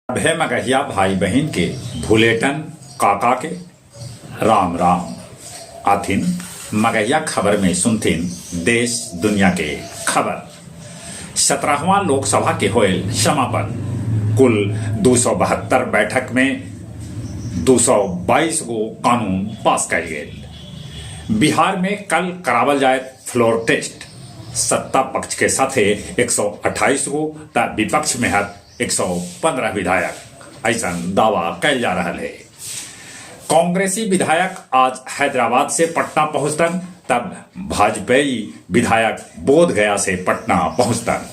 सभे मगहिया भाई बहिन के भुलेटन काका के राम राम। आथिन मगहिया खबर में सुनथिन देश दुनिया के खबर। 17वां लोकसभा के होयल समापन। कुल 272 बैठक में 222 गो कानून पास कयल गेल। बिहार में कल करावल जाए फ्लोर टेस्ट। सत्ता पक्ष के साथे 128 गो त विपक्ष में हत 115 विधायक, ऐसा दावा कैल जा रहा है। कांग्रेसी विधायक आज हैदराबाद से पटना पहुंचतन, तब भाजपाई विधायक बोध गया से पटना पहुंचतन।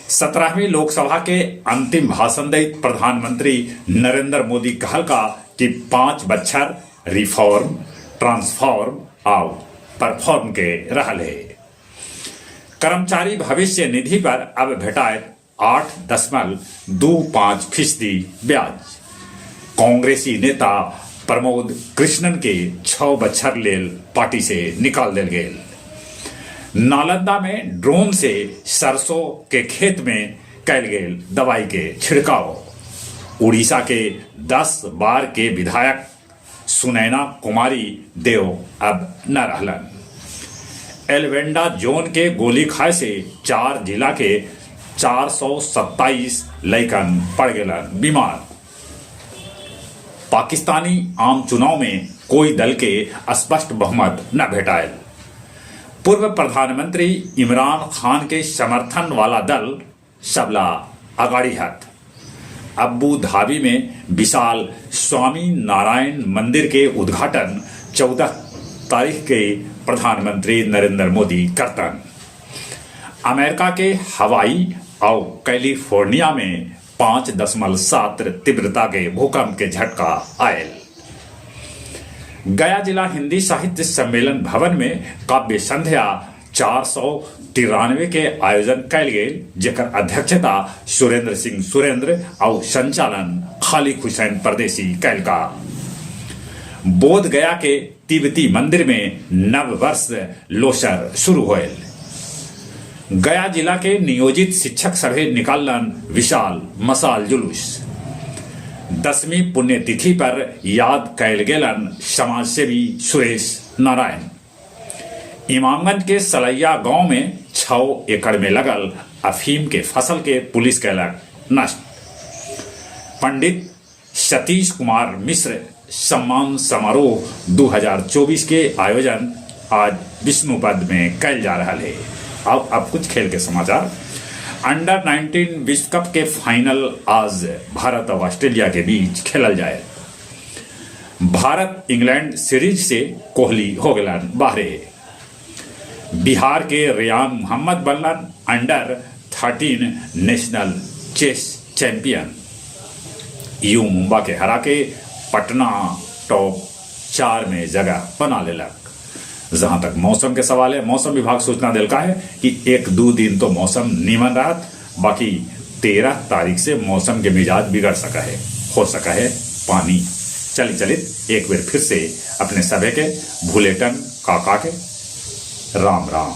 17वीं लोकसभा के अंतिम भाषण दैत प्रधानमंत्री नरेंद्र मोदी कहल का कि 5 बच्छर रिफॉर्म, ट्रांसफॉर्म आउ परफॉर्म के रहल है। कर्मचारी भविष्य निधि पर अब भेटाए 8.25% ब्याज। कांग्रेसी नेता प्रमोद कृष्णन के 6 बच्छर लेल पार्टी से निकाल दिल गेल। नालंदा में ड्रोन से सरसों के खेत में कैल गेल दवाई के छिड़काव। उड़ीसा के 10 बार के विधायक सुनैना कुमारी देव अब न रहलन। एल्वेंडा जोन के गोली खाए से 4 जिला के 427 लैकन पड़ गेलन बीमार। पाकिस्तानी आम चुनाव में कोई दल के स्पष्ट बहुमत न भेटायल। पूर्व प्रधानमंत्री इमरान खान के समर्थन वाला दल सबला अगाड़ी हत। अबू धाबी में विशाल स्वामी नारायण मंदिर के उद्घाटन 14 तारीख के प्रधानमंत्री नरेंद्र मोदी करतन। अमेरिका के हवाई और कैलिफोर्निया में 5.7 तीव्रता के भूकंप के झटका आयल। गया जिला हिंदी साहित्य सम्मेलन भवन में काव्य संध्या 493 के आयोजन कैल गेल, जेकर अध्यक्षता सुरेंद्र सिंह सुरेंद्र और संचालन खालिक हुसैन परदेसी कैल का। बोध गया के तिब्बती मंदिर में नव वर्ष लोसर शुरू होयल। गया जिला के नियोजित शिक्षक सभे निकालन विशाल मसाल जुलूस। 10वीं पुण्यतिथि पर याद कैल गेलन समाजसेवी सुरेश नारायण। इमामगंज के सलैया गांव में 6 एकड़ में लगल अफीम के फसल के पुलिस कैलक नष्ट। पंडित सतीश कुमार मिश्र सम्मान समारोह 2024 के आयोजन आज विष्णुपद में कैल जा रहा है। अब कुछ खेल के समाचार। अंडर 19 विश्व कप के फाइनल आज भारत और ऑस्ट्रेलिया के बीच खेलल जाए। भारत इंग्लैंड सीरीज से कोहली हो गलन बाहरे। बिहार के Riyan Mohammad बनलन under 13 national chess champion. U Mumba के हरा के पटना टॉप 4 में जगह बना लेलक। जहां तक मौसम के सवाल है, मौसम विभाग सूचना दिलका है कि 1-2 दिन तो मौसम नीमन रहत, बाकी 13 तारीख से मौसम के मिजाज बिगड़ सका है, हो सका है पानी। चली चलित एक बार फिर से अपने सभे के भुलेटन काका के राम राम।